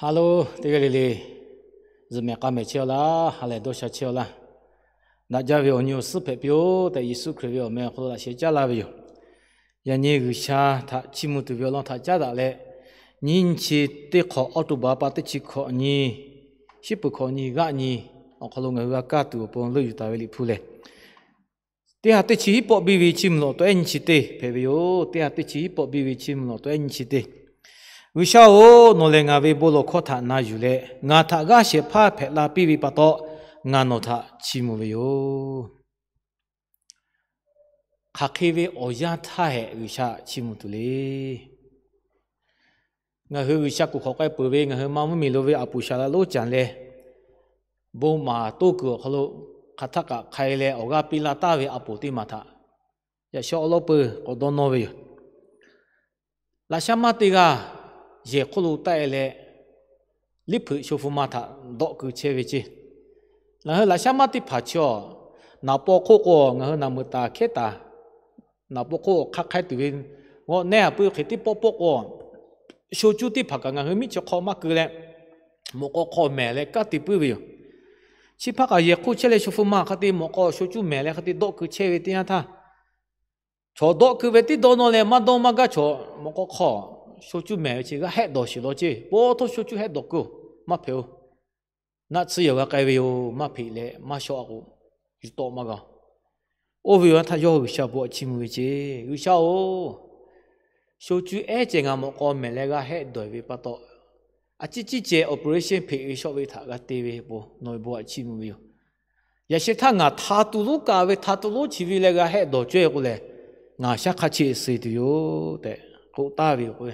Hello, teˇ g'aˇ le le, zuhꞈ mehˍ k'a mehˍ chehˇ-aw laˇ, ha lehˬ dawˇ sha chehˇ-aw laˇ. Daꞈ jaˇ ve awˬ nyi awˬ suhˉ hpehꞈ piˇ-oˆ tehꞈ, Yeˍsuˆ Hkriꞈ ve awˬ meh awˬ hk'aw lo laꞈ sheh caˉ laˇ ve yoˬ. Yaꞈ nyi G'uiˬsha htaꞈ chiˇ mvuh tuˬ ve awˬ lawn htaꞈ caˉ daꞈ leh, nyiˇ nyi chi teˇ hk'awꞈ October pa teˇ chi hkawꞈ nyi, shiˉ peuˬ hkawꞈ nyi g'aˆ nyi awˬ hk'aw lo ngaˬ hui g'a kaˇ tuˬ awˬ pon leuˆ yuˬ taˍ ve Liꞈ hpu lehˬ, teˇ ha teˇ chi hiˉ pawˆ biˇ ve chiˇ mvuh lawꞈ tawˆ ehˉ nyi chi teˇ hpehꞈ ve yoˬ. Teˇ ha teˇ chi hiˉ pawˆ biˇ ve chiˇ mvuh lawꞈ tawˆ ehˉ nyi chi teˇ. G'uiˬsha-oˬ, nawˬ lehˬ ngaˬ ve bon lawˬ hkawˇ htaꞈ na yuˬ leh, ngaˬ htaꞈ g'aˇ shehˍ hpaˇ hpehꞈ la piˇ ve pa taw, ngaˬ nawˬ htaꞈ chiˇ mvuh ve yoˬ. Hk'aˬ hk'e ve awˬ yanˇ htaˇ hehꞈ G'uiˬsha chiˇ mvuh tuˬ le. Ngaˬ hui G'uiˬsha kuˬ hk'awꞈ k'ai peuˬ ve ngaˬ hui ma mvuhˇmiˬ lo ve aˬ puˍ Saˍlaꞈ lonˉ Caˍ leh, bon maˍ toˇ kuiˬ awˬ hk'aw lo hk'aˬ htaˆ kaꞈ hk'ai leh awˬ g'aˇ piˇ laˇ taˍ ve aˬ puˍ teˇ maˬ htaꞈ yaꞈ shawˉ awˉ lawˉ peuˬ k'awꞈ dawˇ nawˇ ve yoˬ. Laꞈ shaˉ maˇ teˇ g'aˇ yehˬ hk'oˆ lo taˆ e leh, liˇ hpeuꞈ sho hpu ma htaꞈ dawˆ keu chehˇ ve ceˇ. Ngaˬ hui laꞈ shaˉ maˇ teˇ hpaˍ chi-a, naˍ paw hk'oˆ k'o ngaˬ hui naˬ meuꞈ taˍ hkehˉ taˍ, naˍ paw hk'oˆ hk'aˇ hk'aiˉ tuˬ ve, g'awˆ nehˉ a puiˉ hk'e teˇ pawˆ pawˆ k'o, sho cuˇ teˇ hpaˍ kaꞈ ngaˬ hui miˉ chi hk'aw maˇ keu leh, mawꞈ k'aw hk'aw mehˍ leh kaˇ te puiˉ ve yoˬ. Chi hpaˇ kaꞈ yehˬ hk'oˆ chehˇ leh sho hpu ma hk'a te mawꞈ k'aw sho cuˇ mehˍ leh hk'a te dawˆ keu chehˇ ve teˇ yanˇ htaˇ, chaw dawˆ keu ve tiˉ dawˇ nawˇ leh maˇ dawˇ maˇ gaˇ chaw mawꞈ k'aw hk'aw sho cuˇ mehˍ ve chi g'a hehˆ dawˬ sheˍ law ceˇ. Pawˇ htawˇ sho cuˇ hehˆ dawˬ keu-oˬ, maˇ hpehꞈ-oˬ. Naˆ tsuhˇ yaꞈ g'a k'ai ve yoˬ, maˇ hpeꞈ leh maˇ shawˆ a k'o, yuˬ tawˆ maˇ g'a. Oˇ ve awˬ yanˇ htaˇ yawˇ G'uiˬsha bon htaꞈ chiˇ mvuh ve ceˇ. G'uiˬsha-oˬ, sho cuˇ ehˉ ceh ngaˬ mawꞈ k'aw mehˍ leh g'a hehˆ dawˬ ve pa taw, a ciˉ ciˉ ceh operation hpeꞈ ve shawˆ ve htaꞈ g'a te ve awˬ pon nawˬ ve bon htaꞈ chiˇ mvuh ve yoˬ. Yaꞈ sheh htaˇ ngaˬ hta tu lonˉ kaꞈ ve hta tu lonˉ chi ve leh g'a hehˆ dawˬ cawehˇ k'o lehˬ, ngaˬ shaˉ hk'a cheˇ suh tuˬ yoˬ tehꞈ k'oˆ taˍ ve yoˬ k'o,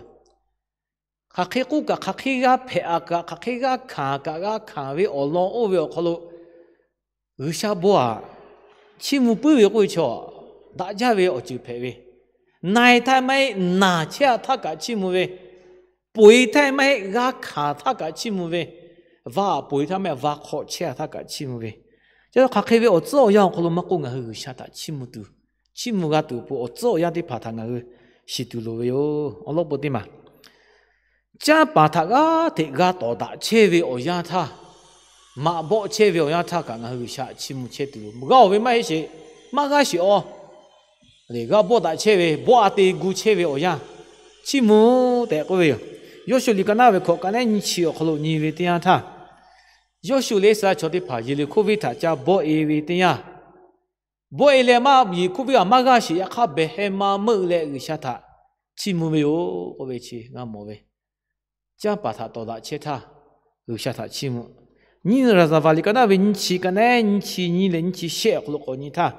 hk'aˬ hk'e k'oˆ kaꞈ hk'aˬ hk'e g'a hpehꞈ a kaꞈ, hk'aˬ hk'e g'a hkanˍ kaꞈ g'a hkanˍ ve awˬ lawn oˇ ve awˬ hk'aw lo G'uiˬsha bon htaꞈ chiˇ mvuh puiˉ ve k'oˆ ve chaw, daꞈ jaˇ ve awˬ ceuˬ hpehꞈ ve, na e htaˇ maˇ heˆ naˬ chehˇ a htaˇ kaꞈ chiˇ mvuh ve, poˬ e htaˇ maˇ heˆ g'a hkanˍ htaˇ kaꞈ chiˇ mvuh ve, va aꞈ poˬ e htaˇ maˇ heˆ va hk'awꞈ chehˇ a htaˇ kaꞈ chiˇ mvuh ve, chi hk'aˬ hk'e ve awˬ tcuhˉ awˬ yanˇ awˬ hk'aw lo maˇ k'oˆ, ngaˬ hui G'uiˬsha htaꞈ chiˇ mvuh tuˬ, chiˇ mvuh g'a tuˬ awˬ pon awˬ tcuhˉ awˬ yanˇ teˇ hpaˍ htaꞈ ngaˬ hui shiˍ tuˬ loˍ ve yoˬ. Awˬ lawn peu teˇ maˬ, canˇ paˍ htaꞈ g'aˇ hteꞈ g'a tawˍ daꞈ chehˇ ve awˬ yanˇ htaˇ, maꞈ bawˆ chehˇ ve awˬ yanˇ htaˇ kaꞈ ngaˬ hui G'uiˬsha chiˇ mvuh chehˇ tuˬ loˍ. G'a-oˬ ve maˇ heˆ sheˍ, maˇ g'aˇ sheˍ-aw. G'a bawˆ daꞈ chehˇ ve bawˆ a te gu chehˇ ve awˬ yanˇ, chiˇ mvuh tehꞈ k'oˆ ve yoˬ. Yawˇshuˆ liꞈ ka naˉ ve hkawꞈ ka naˉ nyiˇ chi awˬ hk'aw lo nyi ve teˇ yanˇ htaˇ, Yawˇshuˆ leh Iˉsaˍreˍlaˆ chaw teˇ hpaˍ Yeˍriˆhkoˇ venˇ htaꞈ ca bawˆ e ve teˇ yanˇ, bawˆ e leh maˇ Yeˍriˆhkoˇ venˇ g'aꞈ maˇ g'aˇ sheˍ, yaꞈ hk'aˇ Behˍhehˇmaˇmeuˆ leh G'uiˬsha htaꞈ chiˇ mvuh ve yoˬ k'oˆ ve chi g'a mawˬ ve. Canˇ paˍ htaꞈ tawˍ daꞈ chehˇ htaˇ, G'uiˬsha htaꞈ chiˇ mvuh. Nyiˇ Raˍzaˍvaˍ liꞈ ka naˉ ve nyiˇ chi ka naˉ nyiˇ chi nyiˇ leh nyiˇ chi shehˆ awˬ hk'aw lo k'awꞈ nyi htaˇ,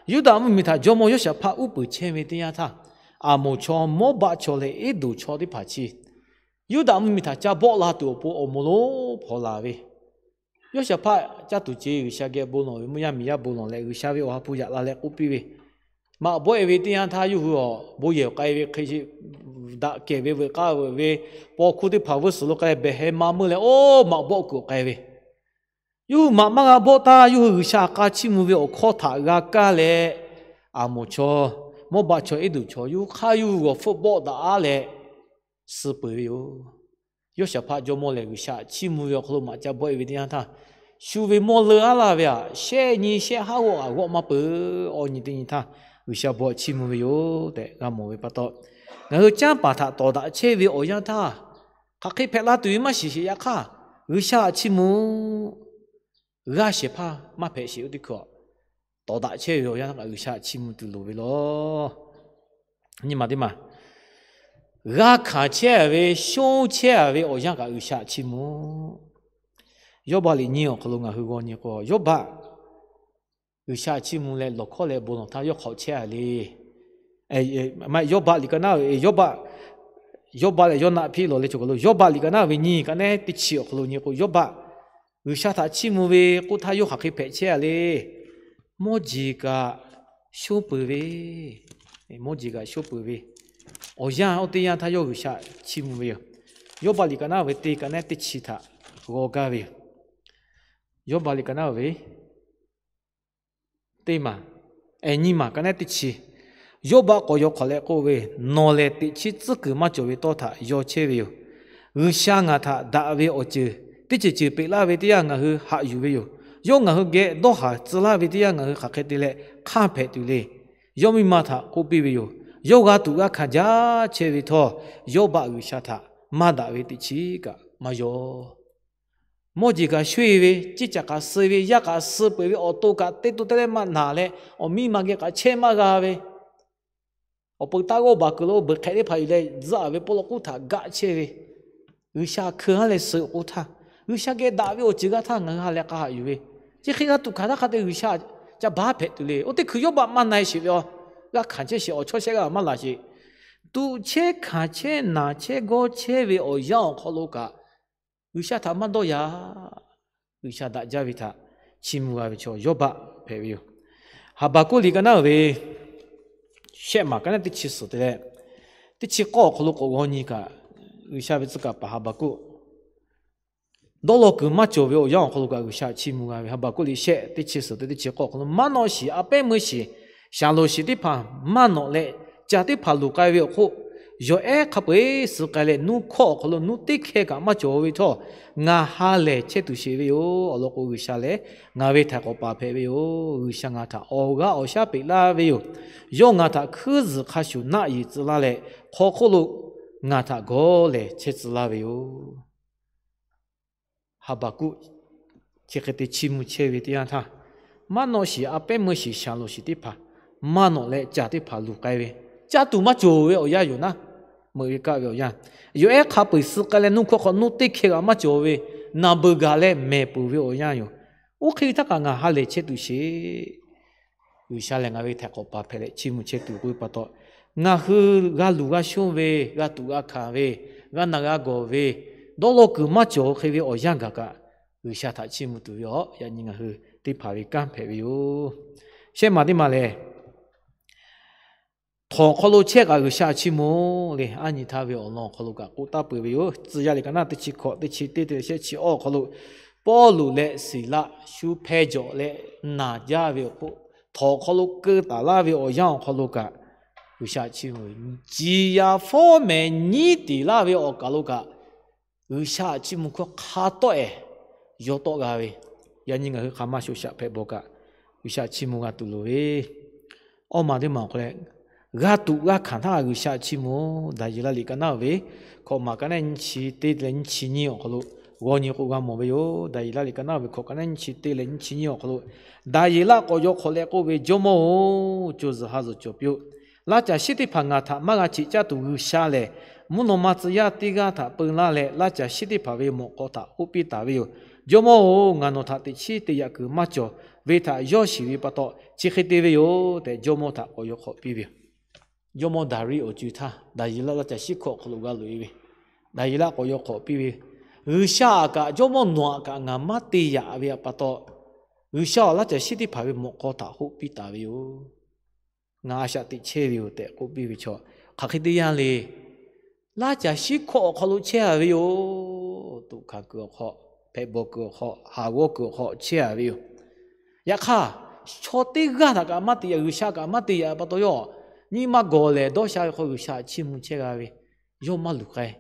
Yuˇdaꞈ mvuhˇmiˬ htaꞈ jawˇmawˇ Yoˇshaˍhpaˆ uˉ peunˍ chehˇ ve teˇ yanˇ htaˇ, Aˍmoˍ chaw, Mawˇbaˆ chaw leh Eˇdoˍ chaw teˇ hpaˍ chi Yuˇdaꞈ mvuhˇmiˬ htaꞈ ca bawˆ la tuˬ awˬ pon awˬ moˍ lonˉ hpawnˬ laˬ ve, Yoˇshaˍhpaˆ caˇ tuˬ ce G'uiˬsha geh bon lawˬ ve mvuhˇ yaˇ miˬ yaˇ bon lawˬ leh G'uiˬsha ve awˬ ha hpu yaꞈ la leh k'oˆ piˇ ve, maꞈ bawˆ e ve teˇ yanˇ htaˇ yawˇ hui awˬ bon yehˬ k'ai ve hk'e, daꞈ kehˬ ve veuꞈ k'aˇ veuꞈ ve paw hkuˇ teˇ hpaˍ vuiˇ suhˍ lo k'ai Behˍhehˇmaˇmeuˆ leh oˇ maꞈ bawˆ kuiˬ k'ai ve, yawˇ hui maꞈ maˇ g'a bawˆ htaˇ, yawˇ hui G'uiˬsha k'a chiˇ mvuh ve awˬ hkawˇ htaꞈ g'a kaˇ leh, Aˍmoˍ chaw, Mawˇbaˆ chaw, Eˇdoˍ chaw yawˇ hui hk'aˇ yawˇ hui g'awˬ hpfuhˆ bawˆ daꞈ-a leh suh peuˬ ve yoˬ. Yoˇshaˍhpaˆ jawˇmawˇ lehˬ G'uiˬsha chiˇ mvuh ve awˬ hk'aw lo maꞈ ca bawˆ e ve teˇ yanˇ htaˇ, shu ve mawˇ leuˉ-a laˇ ve aꞈ, shehˆ nyi shehˆ haˉ g'awˆ aꞈ g'awˆ maˇ peuˬ. Awˬ nyi teˇ nyi htaˇ G'uiˬsha bon htaꞈ chiˇ mvuh ve yoˬ tehꞈ g'a mawˬ ve pa taw, ngaˬ hui canˇ paˍ htaꞈ tawˍ daꞈ chehˇ ve awˬ yanˇ htaˇ, hk'aˬ hk'e hpehꞈ la tuˬ ve maˇ shiˍ sheˍ, yaꞈ hk'aˇ G'uiˬsha htaꞈ chiˇ mvuh g'aˇ shehˍ hpaˇ maˇ hpehꞈ sheˍ. Oˇ teˇ hkui tawˍ daꞈ chehˇ ve awˬ yanˇ htaˇ kaꞈ G'uiˬsha chiˇ mvuh tuˬ loˍ ve law. Nyi ma teˇ maˬ, g'a hkanˍ chehˇ ve, shonˇ chehˇ ve awˬ yanˇ kaꞈ G'uiˬsha chiˇ mvuh. Yawˇbaˆ liꞈ nyiˇ awˬ hk'aw lo ngaˬ hui g'aw nyi k'o, Yawˇbaˆ G'uiˬsha chiˇ mvuh leh lawˬ hkawˇ leh bon lawˬ htaˇ yawˇ hk'awꞈ chehˇ-a le. Yawˇbaˆ liꞈ ka naˉ, Yawˇbaˆ, Yawˇbaˆ leh Yawˇnaˆ hpiˇ lawˬ le cawˬ kaˬ lo, Yawˇbaˆ liꞈ ka naˉ ve nyiˇ ka naˉ teˇ chi awˬ hk'aw lo nyi k'o, Yawˇbaˆ G'uiˬsha htaꞈ chiˇ mvuh ve k'oˆ htaˇ yawˇ hk'aˬ hk'e hpehꞈ chehˇ-a le. Mawˇ jeˬ kaꞈ shonˇ peuˬ ve, mawˇ jeˬ kaꞈ shonˇ peuˬ ve awˬ yanˇ, oˇ teˇ yanˇ htaˇ yawˇ G'uiˬsha chiˇ mvuh ve yoˬ. Yawˇbaˆ liꞈ ka naˉ ve teˇ ka naˉ teˇ chi htaꞈ g'aw gaˇ ve yoˬ. Yawˇbaˆ liꞈ ka naˉ ve teˇ maˬ, nyiˇ maˬ ka naˉ teˇ chi, Yawˇbaˆ k'awꞈ yaw hk'awꞈ leh k'oˆ ve, Nawˬ lehˬ teꞈ chiˉ tcuhˉ kuiˬ maˇ cawˬ ve tawˇ htaꞈ yaw chehˇ ve yoˬ. G'uiˬsha ngaˬ htaꞈ daꞈ ve awˬ ceuˬ teˇ ceuˬ ceuˬ peꞈ laˇ ve teˇ yanˇ ngaˬ hui haꞈ yuˬ ve yoˬ. Yawˇ ngaˬ hui geh dawˇ haˍ tcuh laˇ ve teˇ yanˇ ngaˬ hui hk'aˬ hk'e te leh hk'anˇ hpehꞈ tuˬ le. Yawˇ miˇ ma htaꞈ k'oˆ piˇ ve yoˬ. Yawˇ g'a tuꞈ g'a hkanˍ jaˇ chehˇ ve htawˇ, Yawˇbaˆ G'uiˬsha htaꞈ maˇ daꞈ ve teˇ chiˉ kaꞈ maˇ yaw. Mawˇ jeˬ kaꞈ shoˆ-e ve, ceˇ caꞈ k'aꞈ suh ve, yaˇ k'aꞈ suh peuˬ ve, awˬ to kaꞈ teˇ to teˇ leh maˇ naˬ leh, awˬ miˇ ma geh k'aꞈ chehˇ maˇ g'a ve, awˬ peu taˇ g'awˇ baˬ kuiˬ lo beuˬ hk'ehꞈ teˇ hpaˍ yuˬ leh zuhˆ-a ve pawˆ lawˬ k'uˉ htaꞈ gaˆ chehˇ ve, G'uiˬsha hkui haˉ leh suh k'o htaˇ, G'uiˬsha geh daꞈ ve awˬ ceuˬ g'aˇ htaˇ ngaˬ hui ha leh k'a haꞈ yuˬ ve, chi hk'e g'a tuꞈ hkanˍ htaˇ hk'a te G'uiˬsha ca baˉ hpehꞈ tuˬ le. Oˇ teˇ hkui Yawˇbaˆ maˇ na-e sheˍ ve, g'a hkanˍ chehˇ sheˍ, awˬ chawˇ shehˆ g'aˇ maˇ laˬ sheˍ. Tuꞈ chehˇ hkanˍ chehˇ naˬ chehˇ gawˇ chehˇ ve awˬ yanˇ awˬ hk'aw lo kaꞈ, G'uiˬsha htaꞈ maˇ dawˇ yaꞈ. G'uiˬsha daꞈ jaˇ ve htaꞈ chiˇ mvuh g'a ve chaw Yawˇbaˆ hpehꞈ ve yoˬ. Haˍbaˍkuˆ liꞈ ka naˉ ve shehˆ maˬ ka naˉ teˇ chi suhˍ te leh teˇ chi k'awˇ awˬ hk'aw lo k'awꞈ g'aw nyi kaꞈ, G'uiˬsha ve tcuh kaˍ paˍ Haˍbaˍkuˆ dawˇ law kuiˬ maˇ cawˬ ve awˬ yanˇ awˬ hk'aw lo kaꞈ G'uiˬsha chiˇ mvuh g'a ve. Haˍbaˍkuˆ liꞈ shehˆ teˇ chi suhˍ te teˇ chi k'awˇ awˬ hk'aw lo, maˇ nawˆ shiˍ, a pehˉ meuˇ shiˍ, shaˍ loˍ shiˍ teˇ hpaˍ maˇ nawꞈ leh, caˬ teˇ hpaˍ luˬ k'ai ve awˬ hk'oˆ, yawˬ ehˉ hk'a peu-eˬ suh k'ai leh, nuˇ hkawˇ awˬ hk'aw lo nuˇ teˇ hkeh kaꞈ maˇ cawˬ ve htawˇ, ngaˬ ha lehˬ chehˇ tuˬ sheˍ ve yoˬ. Awˬ lawn k'o, G'uiˬsha lehˬ ngaˬ ve htaiˍ hk'awꞈ paˍ hpehꞈ ve yoˬ. G'uiˬsha ngaˬ htaꞈ awˬ g'aˇ awˬ shaˉ peꞈ laˇ ve yoˬ. Yawˇ ngaˬ htaꞈ hkuiˉ zuhˬ hk'a shuˍ naˆ yeˬ tcuh laˇ leh, hk'aw hk'oˆ lo ngaˬ htaꞈ gawˇ lehˬ chehˇ tcuh laˇ ve yoˬ. Haˍbaˍkuˆ chi hk'e te chiˇ mvuh chehˇ ve teˇ yanˇ htaˇ, maˇ nawˆ shiˍ, a pehˉ meuˇ shiˍ, shaˍ loˍ shiˍ teˇ hpaˍ maˇ nawꞈ leh caˬ teˇ hpaˍ luˬ k'ai ve, caˇ tuˬ maˇ cawˬ ve awˬ yanˇ yoˬ naˉ, meuꞈ ve kaˆ ve awˬ yanˇ, yawˬ ehˉ hk'a peu-eˬ suh k'ai leh nuˇ hkawˇ hk'aw nuˇ teˇ hkeh kaꞈ maˇ cawˬ ve, naˬ beuˬ gaˬ leh mehˬ peuˬ ve awˬ yanˇ yoˬ. Oˇ hk'e ve htaˇ kaꞈ ngaˬ ha lehˬ chehˇ tuˬ sheˍ. G'uiˬsha lehˬ ngaˬ ve htaiˍ hk'awꞈ paˍ hpehꞈ leh chiˇ mvuh chehˇ tuˬ k'oˆ ve pa taw, ngaˬ hui g'a luˬ g'a shonˇ ve, g'a tuꞈ g'a hkanˍ ve, g'a na g'a gawˬ ve, dawˇ law kuiˬ maˇ cawˬ hk'e ve awˬ yanˇ gaˬ kaꞈ, G'uiˬsha htaꞈ chiˇ mvuh tuˬ ve awˬ yaꞈ nyi ngaˬ hui teˇ hpaˍ ve kanˉ hpehꞈ ve yoˬ. Shehˆ maˬ teˇ maˬ lehˬ, htawnˍ hk'aw lo chehˇ kaꞈ G'uiˬsha chiˇ mvuh le. Aˉ nyi htaˇ ve awˬ lawn awˬ hk'aw lo kaꞈ k'oˆ taˍ peuˬ ve yoˬ. Tcuh yaˇ liꞈ ka naˉ teˇ chi hkawꞈ teˇ chi teˇ te leh shehˆ chi awˇ awˬ hk'aw lo, Pawˇluꞈ leh Siˍlaˆ shu hpeh jawꞈ leh naˬ jaˇ ve awˬ hk'oˆ, htawnˍ hk'aw lo keu taˍ laˇ ve awˬ yanˇ awˬ hk'aw lo kaꞈ G'uiˬsha chiˇ mvuh ve, ciˍ yaˍ fawˉ mehˍ nyiˉ tiˍ laˇ ve awˬ kaˬ lo kaꞈ, G'uiˬsha chiˇ mvuh hkawˇ hk'a tawˆ-ehˍ yaw tawˆ g'a ve, yaꞈ nyi ngaˬ hui hk'aˬ ma shoˍ shaꞈ hpehꞈ bawˬ kaꞈ, G'uiˬsha chiˇ mvuh g'a tuˬ loˍ ve. Awˇ maˬ teˇ maˬ awˬ hk'aw leh, g'a tuꞈ g'a hkanˍ htaˇ G'uiˬsha chiˇ mvuh. Daˍyeˍlaˆ liꞈ ka naˉ ve hkawꞈ maˬ ka naˉ nyiˇ chi teˇ leh nyiˇ chi nyiˇ awˬ hk'aw lo g'aw nyi k'o g'a mawˬ ve yoˬ. Daˍyeˍlaˆ liꞈ ka naˉ ve hkawꞈ ka naˉ nyiˇ chi teˇ leh nyiˇ chi nyiˇ awˬ hk'aw lo, Daˍyeˍlaˆ k'awꞈ yaw hk'awꞈ leh k'oˆ ve, Jawˇmawˇ-oˬ, co zuhˬ ha zuhˬ cawˬ piˇ-oˆ. Laˇ caˬ shiˉ teˇ hpaˍ ngaˬ htaꞈ maˇ g'a cheꞈ caˇ tuˬ G'uiˬsha lehˬ, mvuhˇ naw ma tcuh yaˇ teˇ g'aˇ htaꞈ peu laˇ leh, laˇ caˬ shiˉ teˇ hpaˍ ve mawꞈ k'aw htaꞈ hoˆ piˇ taˍ ve yoˬ. Jawˇmawˇ-oˬ, ngaˬ nawˬ htaꞈ teꞈ chiˉ te yaꞈ kuiˬ maˇ cawˬ ve htaꞈ yawˇ shiˍ ve pa taw, chi hk'e te ve yoˬ tehꞈ, jawˇmawˇ htaꞈ k'awꞈ yaw hk'awꞈ piˇ ve yoˬ. Jawˇmawˇ Daˍriˆ awˬ co-e htaˇ, Daˍyeˍlaˆ laˇ caˬ shiˉ hkawꞈ awˬ hk'aw lo g'a loꞈ-e ve, Daˍyeˍlaˆ k'awꞈ yaw hk'awꞈ piˇ ve, G'uiˬsha aꞈ kaꞈ jawˇmawˇ nawˬ aꞈ kaꞈ ngaˬ maˇ te yaꞈ ve pa taw, G'uiˬsha-oˬ, laˇ caˬ shiˉ teˇ hpaˍ ve mawꞈ k'aw htaꞈ hoˆ piˇ taˍ ve yoˬ. Ngaˬ a shaꞈ teꞈ chehˇ ve yoˬ tehꞈ k'oˆ piˇ ve chaw, hk'aˬ hk'e te yanˇ le. Laˇ caˬ shiˉ hkawꞈ awˬ hk'aw lo chehˇ-a ve yoˬ. Tuꞈ hkanˍ kuiˬ awˬ hk'aw, hpehꞈ bawˬ kuiˬ awˬ hk'aw, haˍ g'awˇ kuiˬ awˬ hk'aw chehˇ-a ve yoˬ. Yaꞈ hk'aˇ, chaw teˇ g'aˇ htaꞈ kaꞈ maˇ te yaꞈ, G'uiˬsha kaꞈ maˇ te yaꞈ pa taw, yawˇ nyi ma gawˬ lehˬ dawˇ sha ve hk'aw G'uiˬsha chiˇ mvuh chehˇ g'a ve, yawˇ maˇ luˬ k'ai.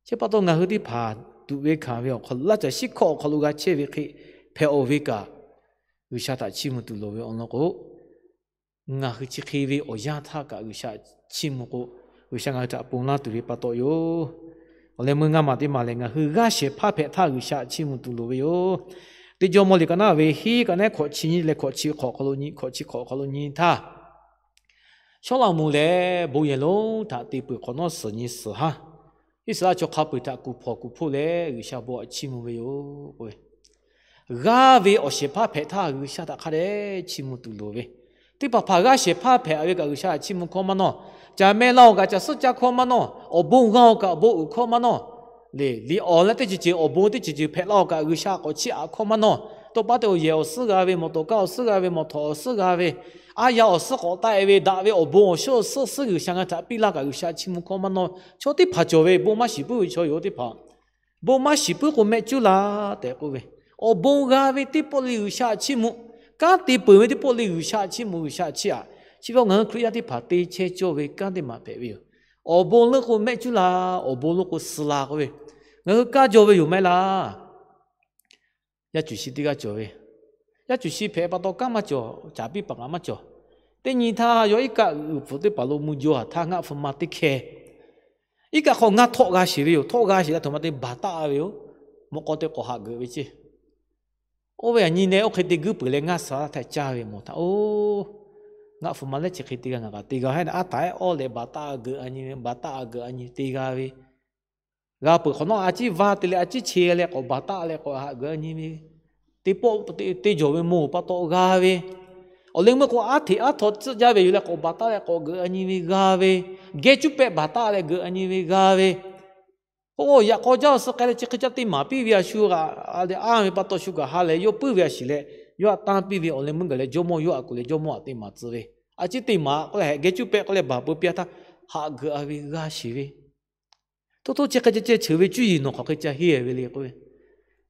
Chi pa taw ngaˬ hui teˇ hpaˍ tuꞈ ve hkanˍ ve awˬ hk'aw lo, laˇ caˬ shiˉ hkawꞈ awˬ hk'aw lo g'a chehˇ ve hk'e hpehꞈ-oˬ ve kaꞈ, G'uiˬsha htaꞈ chiˇ mvuh tuˬ loˍ ve awˬ lawn k'o, ngaˬ hui chi hk'e ve awˬ yanˇ htaˇ kaꞈ G'uiˬsha chiˇ mvuh k'o, G'uiˬsha ngaˬ hui htaꞈ ponˬ laˇ tuˬ ve pa taw yoˬ. Awˬ leh meuˇ ngaˇ maˬ teˇ maˬ lehˬ, ngaˬ hui g'aˇ shehˍ hpaˇ hpehꞈ htaˇ G'uiˬsha chiˇ mvuh tuˬ loˍ ve yoˬ. Teˇ Jawˇmawˇ liꞈ ka naˉ ve hiˉ ka naˉ hkawꞈ chi nyiˇ leh hkawꞈ chi hk'awꞈ hk'aw lo nyi, hkawꞈ chi hk'awꞈ hk'aw lo nyi htaˇ, Sawˉlaꞈmonˍ lehˬ bon yehˬ lonˉ htaꞈ te peuˬ hk'awꞈ nawˉ suhˍ nyi suhˍ haˉ, Iˉsaˍreˍlaˆ chaw hk'a peu-eˬ htaꞈ kuˬ hpawnˬ kuˬ hpoˆ leh G'uiˬsha bon htaꞈ chiˇ mvuh ve yoˬ k'o ve, g'aˇ ve awˬ shehˍ hpaˇ hpehꞈ htaˇ G'uiˬsha htaꞈ hk'a dehꞈ chiˇ mvuh tuˬ loˍ ve. Teˇ hpaˍ hpaˍ g'aˇ shehˍ hpaˇ hpehꞈ ve kaꞈ G'uiˬsha htaꞈ chiˇ mvuh hkawˇ maˇ nawˇ. Caˬ meh la-oˬ kaꞈ caˬ suhˉ caˇ hkawˇ maˇ nawˇ. Awˬ bon g'a-oˬ kaꞈ awˬ bon uiˍ hkawˇ maˇ nawˇ. Liꞈ, liꞈ awˬ leh teˇ ceuˬ ceuˬ, awˬ bon teˇ ceuˬ ceuˬ hpehꞈ la-oˬ kaꞈ G'uiˬsha k'awꞈ chiˇ aꞈ hkawˇ maˇ nawˇ. Tawˇ paˉ teˇ awˬ yehˬ awˬ suhˉ g'a ve, mawˬ tawˍ kaˇ awˬ suhˉ g'a ve, mawˬ htawꞈ awˬ suhˉ g'a ve, aˉ yaˇ awˬ suhˉ k'awꞈ taˆ-e ve, daꞈ ve awˬ bon awˬ shuˉ awˬ suhˉ suhˉ G'uiˬsha ngaˬ htaꞈ piˇ laˇ kaꞈ G'uiˬsha chiˇ mvuh hkawˇ maˇ nawˇ. Chaw teˇ hpaˍ cawˬ ve bon maˇ shiˍ puiˉ ve chaw yoˬ teˇ hpaˍ. Bon maˇ shiˍ puiˉ k'o mehˆ cuˉ laˇ tehꞈ k'oˆ ve, awˬ bon g'a ve teˇ pawˆ le G'uiˬsha chiˇ mvuh, kanˉ te peuˬ ve teˇ pawˆ le G'uiˬsha chiˇ mvuh, G'uiˬsha chiˇ aꞈ. Chi ve ngaˬ hui Hkriꞈ yaˇ teˇ hpaˍ te chehˇ cawˇ ve kanˉ teˇ maˬ hpehꞈ ve yoˬ. Awˬ bon leuˉ k'o mehˆ cuˉ la, awˬ bon leuˉ k'o suh la k'oˆ ve, ngaˬ hui kaˇ jaw ve yoˬ maˇ heˆ laˇ. Yaˇ cuˬ shi teˇ g'aˇ cawˬ ve, yaˇ cuˬ shi hpehꞈ pa taw kanˉ maˇ cawˬ, caˍ piˇ paˍ kaꞈ maˇ cawˬ. Teˇ nyi htaˇ yawˇ iˉ kaˆ uiˍ pfuhˍ teˇ hpaˍ lo mvuh jaw haˍ htaˇ ngaˆ hpfuhˇ ma teˇ hkeh iˉ kaˆ hk'aw ngaˇ htawˆ g'a sheˍ ve yoˬ. Htawˆ g'a sheˍ leh aˬ htoꞈ ma te baˬ taˆ ve yoˬ. Mvuhˇ k'aw teˇ k'awꞈ haꞈ geuꞈ ve ceˇ. Oˇ ve aˬ nyi leh oˇ hk'e te guiˇ peuˬ leh ngaˇ suh htaˇ caˇ ve mawˬ htaˇ, oˇ, ngaˆ hpfuhˇ ma lehˉ chi hk'e te g'a, ngaˬ kaꞈ te g'a hehˉ. Aˉ htaꞈ ehˉ awˇ leh baˬ taˆ geuꞈ a nyi ve, baˬ taˆ geuꞈ a nyi te g'a ve, g'a peuˬ hk'awꞈ nawˉ a ciˉ vaˇ te leh a ciˉ che leh k'awꞈ baˬ taˆ leh k'awꞈ haꞈ geuꞈ a nyi ve, teˇ pawˆ te jawˬ ve mawˬ pa taw g'a ve, awˬ leh meuˇ k'o aˉ hteꞈ aˉ htaw tcuhˆ jaˇ ve yoˬ leh k'awꞈ baˬ taˆ leh k'awꞈ geuꞈ a nyi ve g'a ve, geh cuˉ pehˆ baˬ taˆ leh geuꞈ a nyi ve g'a ve, k'o yaꞈ k'aw jaˇ awˬ suh k'ai leh chi hk'e ca te maˍ piˇ ve a shu g'aꞈ a leh anˇ ve pa taw shu kaꞈ ha lehˬ yawˇ puiˉ ve a shiˍ leh, yawˇ htaꞈ tanˇ piˇ ve awˬ leh meuˇ gaˬ leh jawˇmawˇ yawˇ htaꞈ kuˬ leh jawˇmawˇ htaꞈ te maˍ tcuh ve, a ciˉ te maˍ k'oˆ leh hehꞈ geh cuˉ pehˆ k'oˆ leh baˬ peu piˇ a htaˇ, haꞈ geuꞈ a ve g'a sheˍ ve, Htawˇ htawˇ chi hk'e ceh ceh cheuˬ ve cuˇ yiˍ nawˬ hk'aˬ hk'e ca henˇ a ve le k'oˆ ve,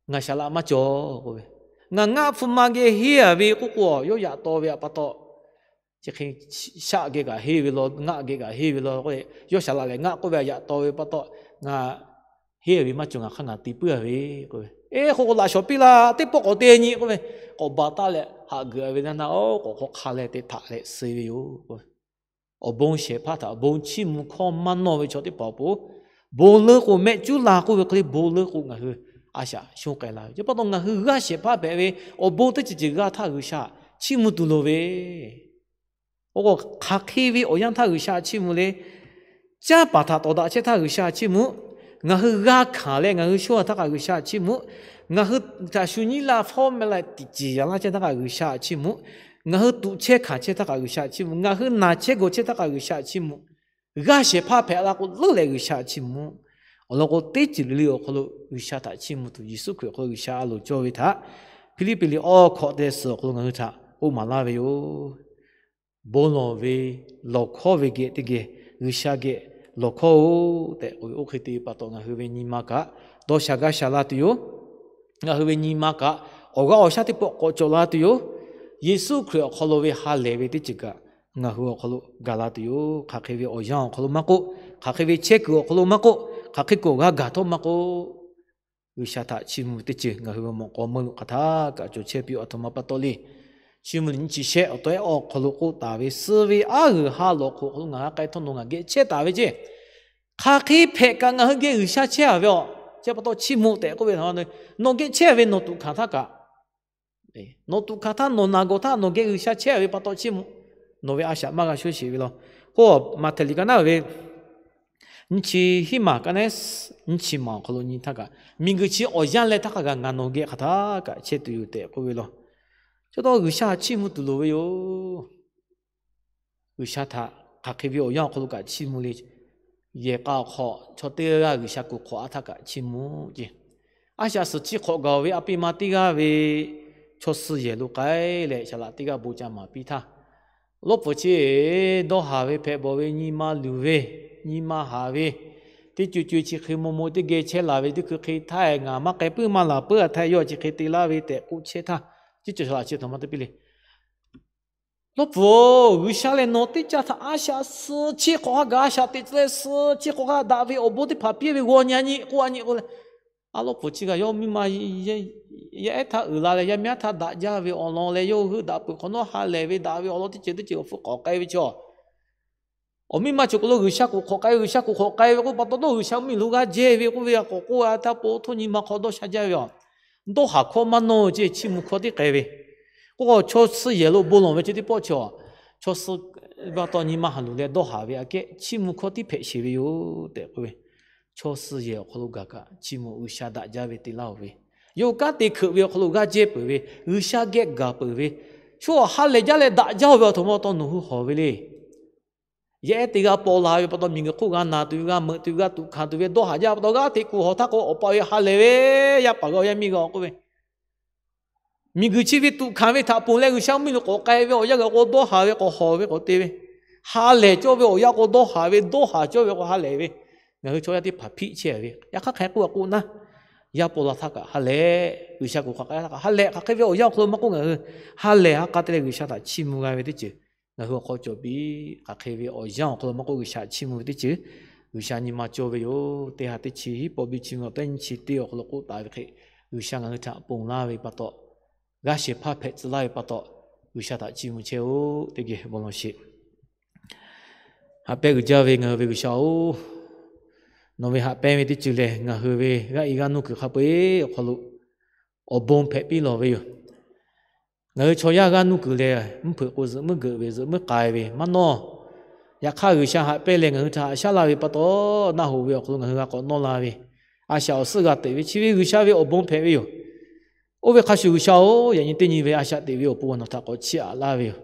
ngaˬ shaˍ laꞈ maˇ cawˬ k'oˆ ve, ngaˬ ngaˆ hpfuhˇ ma geh henˇ a ve k'oˆ k'o, yawˇ yaꞈ taw ve pa taw, chi hk'e shaˆ geh kaꞈ henˇ ve law, ngaˆ geh kaꞈ henˇ ve law k'o, yawˇ shaˍ laꞈ lehˬ ngaˆ k'oˆ ve a yaꞈ taw ve pa taw, ngaˬ henˇ a ve maˇ cawˬ, ngaˬ hk'aˇ ngaˬ te puiˉ a ve k'oˆ ve, eˬ, hk'oˆ k'o laꞈ shawˍ piˇ laˇ, teˇ pawˆ k'awꞈ te nyi k'oˆ ve, k'awꞈ baˬ taˆ leh haꞈ geuꞈ a ve naˇ naˇ oˬ, k'awꞈ hk'aw hk'a leh te htaꞈ leh suh ve yoˬ. Awˬ bon shehˍ hpaˇ htaꞈ awˬ bon chiˇ mvuh hkawˇ maˇ nawˇ ve chaw teˇ hpaˍ awˬ pon, bon leuˉ k'o mehˆ cuˉ la k'oˆ ve hk'e le, bon leuˉ k'o ngaˬ hui a shaꞈ shonˇ k'ai la ve. Chi pa taw ngaˬ hui g'aˇ shehˍ hpaˇ hpehꞈ ve, awˬ bon teˇ ceuˬ ceuˬ g'a htaˇ G'uiˬsha chiˇ mvuh tuˬ loˍ ve. Oˇ k'o, hk'aˬ hk'e ve awˬ yanˇ htaˇ G'uiˬsha chiˇ mvuh le. Canˇ paˍ htaꞈ tawˍ daꞈ chehˇ htaˇ G'uiˬsha chiˇ mvuh. Ngaˬ hui g'a hkanˍ leh ngaˬ hui sho a htaˇ kaꞈ G'uiˬsha chiˇ mvuh. Ngaˬ hui htaꞈ shu nyiˉ laˇ fawˉ meh la tiꞈ ciˍ yaꞈ laˇ chehˇ htaˇ kaꞈ G'uiˬsha chiˇ mvuh. Ngaˬ hui tuꞈ chehˇ hkanˍ chehˇ htaˇ kaꞈ G'uiˬsha chiˇ mvuh. Ngaˬ hui naˬ chehˇ gawˬ chehˇ htaˇ kaꞈ G'uiˬsha chiˇ mvuh. G'aˇ shehˍ hpaˇ hpehꞈ la k'o leuˉ leh G'uiˬsha chiˇ mvuh. Awˬ lawn k'o, teˇ ceuˬ le le awˬ hk'aw lo G'uiˬsha htaꞈ chiˇ mvuh tuˬ Yeˍsuˆ Hkriꞈ awˬ hk'aw lo G'uiˬsha a loˍ cawˇ ve htaꞈ Hpiˇliˇpiˆ liꞈ awˬ hkawꞈ te suhˍ awˬ hk'aw lo ngaˬ hui htaꞈ k'oˆ maˍ laˇ ve yoˬ. Bon lawˬ ve, lawˬ hkawˇ ve geh teˇ geh, G'uiˬsha geh lawˬ hkawˇ-oˬ tehꞈ k'oˆ ve, oˇ hk'e te pa taw ngaˬ hui ve nyi ma kaꞈ dawˇ sha gaˇ sha la tuˬ yoˬ. Ngaˬ hui ve nyi ma kaꞈ awˬ g'aˇ awˬ shaˉ teˇ pawˆ k'awꞈ cawˬ la tuˬ yoˬ. Yeˍsuˆ Hkriꞈ awˬ hk'aw lo ve ha lehˬ ve teˇ ceuˬ kaꞈ ngaˬ hui awˬ hk'aw lo gaˬ la tuˬ yoˬ. Hk'aˬ hk'e ve awˬ yanˇ awˬ hk'aw lo maˇ k'oˆ, hk'aˬ hk'e ve chehˇ kuiˬ awˬ hk'aw lo maˇ k'oˆ, hk'aˬ hk'e kuiˬ awˬ g'aˇ gaˬ htawˇ maˇ k'oˆ, G'uiˬsha htaꞈ chiˇ mvuh ve teˇ ceuˬ ngaˬ hui ve mawꞈ k'aw meuˇ lo hk'aˬ htaˇ kaꞈ cawˬ chehˇ piˇ-oˬ. Aˬ htoꞈ ma pa taw le. Chiˇ mvuh liꞈ nyiˇ chi shehˆ awˬ taw ehˉ awˬ hk'aw lo k'oˆ taˍ ve, suh ve aˉ g'uiˬ ha lawꞈ hk'oꞈ hk'aw lo ngaˬ hui k'ai htawˇ nawˬ ngaˬ geh chehˇ taˍ ve ceˇ. Hk'aˬ hk'e hpehꞈ kaꞈ ngaˬ hui geh G'uiˬsha chehˇ a ve aˬ. Chi pa taw chiˇ mvuh tehꞈ k'oˆ ve, nawˬ geh chehˇ ve nawˬ tuꞈ hkanˍ htaˇ kaꞈ, nawˬ tuꞈ hkanˍ htaˇ nawˬ naˬ gawˬ htaˇ nawˬ geh G'uiˬsha chehˇ a ve pa taw chiˇ mvuh. Nawˬ ve a shaꞈ maˇ g'a shoˆ sheˍ ve law. K'o, Maꞈhtehˍ liꞈ ka naˉ ve nyiˇ chi hiˉ maˬ ka naˉ nyiˇ chi maˬ awˬ hk'aw lo nyi htaˇ kaꞈ, miˬguiˬ chi awˬ yanˇ leh htaˇ hk'a gaˬ ngaˬ nawˬ geh hk'aˬ htaˇ kaꞈ chehˇ tuˬ yoˬ tehꞈ k'oˆ ve law. Chi pa taw G'uiˬsha chiˇ mvuh tuˬ loˍ ve yoˬ. G'uiˬsha htaꞈ hk'aˬ hk'e ve awˬ yanˇ awˬ hk'aw lo kaꞈ chiˇ mvuh le. Yehˬ k'a awˬ hk'aw chaw teˇ g'aˇ G'uiˬsha kuˬ hk'awꞈ a htaˇ kaꞈ chiˇ mvuh ceˇ. A shaꞈ suhˍ chi hk'awꞈ gaˬ ve a pi ma teˇ g'aˇ ve chaw suh yehˬ lo k'ai leh shaˍ laꞈ teˇ g'aˇ bon ca maˍ piˇ htaˇ, lawˇ pfuhˍ chi dawˇ haˍ ve hpehꞈ bawˬ ve nyi ma luˬ ve, nyi ma haˍ ve, teˇ co co chi hk'e maw maw teˇ geh chehˇ laˬ ve teˇ hkui hk'e htaˇ ngaˬ maˇ k'ai puiˉ maˇ laˬ puiˉ a htaˇ yawˇ chi hk'e te laˇ ve tehꞈ k'oˆ chehˇ htaˇ, chi cawˬ shaˍ laꞈ chi aˬ htoꞈ ma te piˇ le. Lawˇ pfuhˍ-oˬ, G'uiˬsha lehˬ nawˬ teˇ caˇ htaꞈ a shaꞈ suh chi hk'awꞈ hk'a gaˬ a shaꞈ teꞈ tcuh leh suh chi hk'awꞈ hk'a daꞈ ve awˬ bon teˇ hpaˍ piˇ ve g'aw nyi a nyi k'oˆ a nyi k'o le. A lawˇ pfuhˍ chi kaꞈ yawˇ miˇ ma yaˇ ehˉ htaˇ uiˍ la leh yaˇ miˇ aˉ htaˇ daꞈ jaˇ ve awˬ lawn leh yawˇ hui daꞈ peuˬ hk'awꞈ nawˉ ha lehˬ ve daꞈ ve awˬ lawn teˇ ceuˬ teˇ ceuˬ awˬ hpfuhˇ k'awꞈ k'ai ve chaw. Awˬ miˇ ma cawˬ k'o lo G'uiˬsha kuˬ hk'awꞈ k'ai ve, G'uiˬsha kuˬ hk'awꞈ k'ai ve k'oˆ pa taw nawˉ G'uiˬsha mvuhˇmiˬ lo g'aˇ jehˇ ve k'oˆ ve a k'awꞈ k'oˆ a htaˇ po htawˇ nyi ma hk'aw dawˇ sha jaˇ ve aˬ. Dawˇ haˍ hkawˇ maˇ nawˇ ceˇ, chiˇ mvuh hkawˇ tiˉ k'ai ve. K'o, chaw suh yehˬ lo bon lawˬ ve chi teˇ pawˆ chi aˬ, chaw suh pa taw nyi ma haˍ luˬ leh dawˇ haˍ ve aꞈ kehˉ chiˇ mvuh hkawˇ tiˉ hpehꞈ sheˍ ve yoˬ tehꞈ k'oˆ ve. Chaw suh yehˬ awˬ hk'aw lo gaˬ kaꞈ chiˇ mvuh G'uiˬsha daꞈ jaˇ ve te laˇ-oˬ ve, yawˇ kanˉ te hkeuꞈ ve awˬ hk'aw lo g'aˇ jehˇ peuˬ ve, G'uiˬsha geh gaˬ peuˬ ve, chaw ha lehˬ jaˇ leh daꞈ jaˇ-oˬ ve aˬ htoꞈ ma pa taw nawˬ hui hawˬ ve le. Yaˇ ehˉ teˇ g'aˇ paw la ve pa taw miˬguiˬ hk'oˆ g'a naˬ tuˬ ve, g'a meuꞈ tuˬ ve, g'a tuꞈ hkanˍ tuˬ ve, dawˇ haˍ jaˇ pa taw g'aˇ hteꞈ kuˬ hawˬ htaˇ k'o, awˬ pa ve ha lehˬ ve, yaˇ paˍ g'a yaˇ miˇ g'a k'oˆ ve, miˬguiˬ chi ve tuꞈ hkanˍ ve htaꞈ ponˬ leh G'uiˬsha mvuhˇmiˬ lo k'awꞈ k'ai ve awˬ yanˇ g'a k'o dawˇ haˍ ve, k'awꞈ hawˬ ve, k'awꞈ te ve, ha lehˬ cawˇ ve awˬ yanˇ k'o dawˇ haˍ ve, dawˇ haˍ cawˇ ve k'o ha lehˬ ve, ngaˬ hui chaw yaˇ teˇ hpaˍ hpiˆ chehˇ ve. Yaꞈ hk'aˇ hk'aˬ hk'e k'oˆ a k'oˆ naˉ, yaˇ paw la htaˇ kaꞈ ha lehˬ, G'uiˬsha kuˬ hk'awꞈ k'ai htaˇ kaꞈ ha lehˬ, hk'aˬ hk'e ve awˬ yanˇ awˬ hk'aw lo maˇ k'oˆ ngaˬ hui ha lehˬ ha k'a te leh G'uiˬsha htaꞈ chiˇ mvuh g'a ve teˇ ceuˬ ngaˬ hui awˬ hk'aw cawˬ piˇ. Hk'aˬ hk'e ve awˬ yanˇ awˬ hk'aw lo maˇ k'oˆ, G'uiˬsha chiˇ mvuh ve teˇ ceuˬ G'uiˬsha nyi ma cawˇ ve yoˬ. Teˇ ha teˇ chi hiˉ pawˆ biˇ chi ve awˬ tehˉ nyiˇ chi teˇ awˬ hk'aw lo k'oˆ taˍ ve hk'e, G'uiˬsha ngaˬ hui htaꞈ ponˬ laˇ ve pa taw, g'aˇ shehˍ hpaˇ hpehꞈ tcuh laˇ ve pa taw, G'uiˬsha htaꞈ chiˇ mvuh chehˇ-oˆ. Teˇ geh bon lawˬ sheˍ. Haꞈ pehnˇ uiˍ jaˇ ve ngaˬ hui ve G'uiˬsha-oˬ, nawˬ ve haꞈ pehnˇ ve teˇ ceuˬ lehˬ, ngaˬ hui ve g'aˇ e g'aˇ nuˇ kuiˬ hk'a peu-eˬ awˬ hk'aw lo awˬ bon hpehꞈ piˇ lawˬ ve yoˬ. Ngaˬ hui chaw yaˇ g'aˇ nuˇ kuiˬ lehˬ, mvuhˇ hpeuꞈ k'o zuhꞈ muiˉ geuꞈ ve, zuhꞈ muiˉ k'ai ve maˇ nawˇ. Yaꞈ hk'aˇ, G'uiˬsha haꞈ pehnˇ leh ngaˬ hui htaꞈ haꞈ shaˉ laˇ ve pa taw, naˆ hoꞈ ve awˬ hk'aw lo ngaˬ hui g'a k'awꞈ nawˇ la ve, a shaꞈ awˬ suhˉ g'a teꞈ ve chi ve G'uiˬsha ve awˬ bon hpehꞈ ve yoˬ. Oˇ ve hk'a shuˍ G'uiˬsha-oˬ, yaꞈ nyi teˇ nyi ve a shaꞈ teꞈ ve awˬ pon nawˬ htaꞈ k'awꞈ chiˇ aꞈ laˇ ve yoˬ.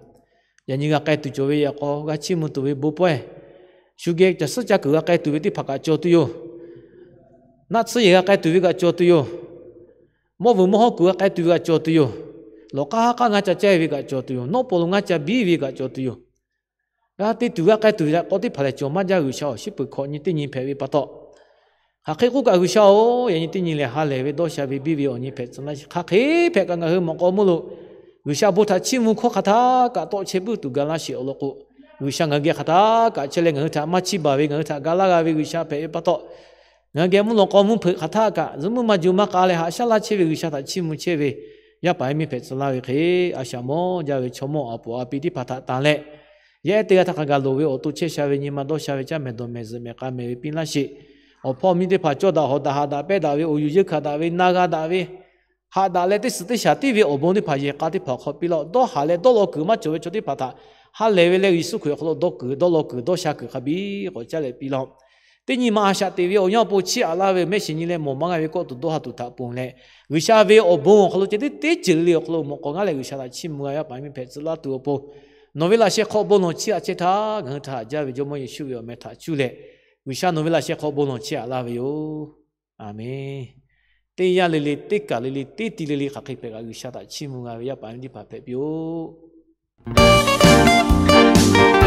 Yaꞈ nyi g'a k'ai tuˬ cawˬ ve yaꞈ k'aw g'a chiˇ mvuh tuˬ ve bon pawehˇ, shu geh caˬ suhˉ caˇ kuiˬ g'a k'ai tuˬ ve teˇ hpaˍ kaꞈ cawˬ tuˬ yoˬ. Naˆ tsuhˇ yehˬ g'a k'ai tuˬ ve kaꞈ cawˬ tuˬ yoˬ. Mawˇ vuiˬ mawˇ hawˉ kuiˬ g'a k'ai tuˬ ve kaꞈ cawˬ tuˬ yoˬ. Lawˬ k'aˉ haˉ k'aˉ ngaˇ ca caˇ ve kaꞈ cawˬ tuˬ yoˬ. Nawˉ paw lo ngaˇ ca biˇ ve kaꞈ cawˬ tuˬ yoˬ. G'a te tuˬ g'a k'ai tuˬ ve yaꞈ k'aw teˇ hpaˍ lehˬ cawˬ maˇ jaˇ G'uiˬsha-oˬ, shiˉ peuˬ hkawꞈ nyi teˇ nyi hpehꞈ ve pa taw, hk'aˬ hk'e k'oˆ kaꞈ G'uiˬsha-oˬ, yaꞈ nyi teˇ nyi lehˬ ha lehˬ ve dawˇ sha ve biˇ ve awˬ nyi hpehꞈ tcuh laˇ sheˍ. Hk'aˬ hk'e hpehꞈ kaꞈ ngaˬ hui mawꞈ k'aw mvuhˇ lo G'uiˬsha bon htaꞈ chiˇ mvuh hkawˇ hk'aˬ htaˇ kaꞈ tawˆ chehˇ puiˉ tuˬ ga laˇ sheˍ awˬ lawn k'o, G'uiˬsha ngaˬ hui geh hk'aˬ htaˇ kaꞈ chehˇ leh ngaˬ hui htaꞈ maˇ chiˇ baˬ ve, ngaˬ hui htaꞈ ga laˇ g'a ve G'uiˬsha hpehꞈ ve pa taw, ngaˬ hui geh mvuhˇ lawꞈ k'aw mvuhˇ hpeuꞈ hk'aˬ htaˇ kaꞈ zuhꞈ muiˉ maˇ juˬ maˇ k'a leh haꞈ shaˉ laˇ chehˇ ve G'uiˬsha htaꞈ chiˇ mvuh chehˇ ve yaˇ paˍ yaˇ miˇ hpehꞈ tcuh laˇ ve hk'e, a shaꞈ mawˇ jaˇ ve chaw mawˇ a puˍ a pi teˇ hpaˍ htaꞈ tanˬ leh, yaˇ ehˉ teˇ g'aˇ htaˇ hk'a gaˬ loˍ ve awˬ to chehˇ sha ve nyi ma dawˇ sha ve caˇ mehˍ dawˬ mehˍ zuhꞈ mehˍ k'a mehˍ ve piˇ laˇ sheˍ. Awˬ hpawˇ miˇ teˇ hpaˍ cawˇ daꞈ hawˍ daꞈ haꞈ daꞈ pehˇ daꞈ ve awˬ yuˬ yeunˇ hkanˍ daꞈ ve na g'a daꞈ ve haꞈ daꞈ leh teˇ suhˍ teˇ shaˍ tiˉ ve awˬ bon teˇ hpaˍ yehˬ k'a teˇ hpaˍ awˬ hk'aw piˇ laˇ-oˬ. Dawˇ haˍ leh dawˇ law kuiˬ maˇ cawˬ ve chaw teˇ hpaˍ htaꞈ ha lehˬ ve leh Yeˍsuˆ Hkriꞈ awˬ hk'aw lo dawˇ kuiˬ dawˇ law kuiˬ dawˇ sha kuiˬ hk'a biˇ k'awꞈ caˉ leh piˇ laˇ-oˬ. Teˇ nyi ma a shaꞈ teꞈ ve awˬ yanˇ awˬ pon chiˇ aꞈ laˇ ve mehˆ shiˍ nyi leh mawˬ maˇ g'a ve kawˆ tuˬ dawˇ ha tuˬ htaꞈ ponˬ leh, G'uiˬsha ve awˬ bon awˬ hk'aw lo ceh tiˉ teˇ ceuˬ le le awˬ hk'aw lo mawꞈ k'aw ngaˇ leh G'uiˬsha htaꞈ chiˇ mvuh g'a yaˇ paˍ yaˇ miˇ hpehꞈ tcuh laˇ tuˬ awˬ pon, nawˬ ve laꞈ sheh hk'aw bon lawˬ chiˇ aꞈ chehˇ htaˇ ngaˬ hui htaꞈ haꞈ jaˇ ve Jawˇmawˇ Yeˍsuˆ ve awˬ meh htaꞈ cuˇ leh, G'uiˬsha nawˬ ve laꞈ sheh hk'aw bon lawˬ chiˇ aꞈ laˇ ve yoˬ. A menˬ. Teˇ yanˇ le le, teˇ kaˬ le le, teˇ ti le le hk'aˬ hk'e hpehꞈ kaꞈ G'uiˬsha htaꞈ chiˇ mvuh g'a ve yaˇ paˍ yaˇ miˇ teˇ hpaˍ hpehꞈ piˇ-oˆ.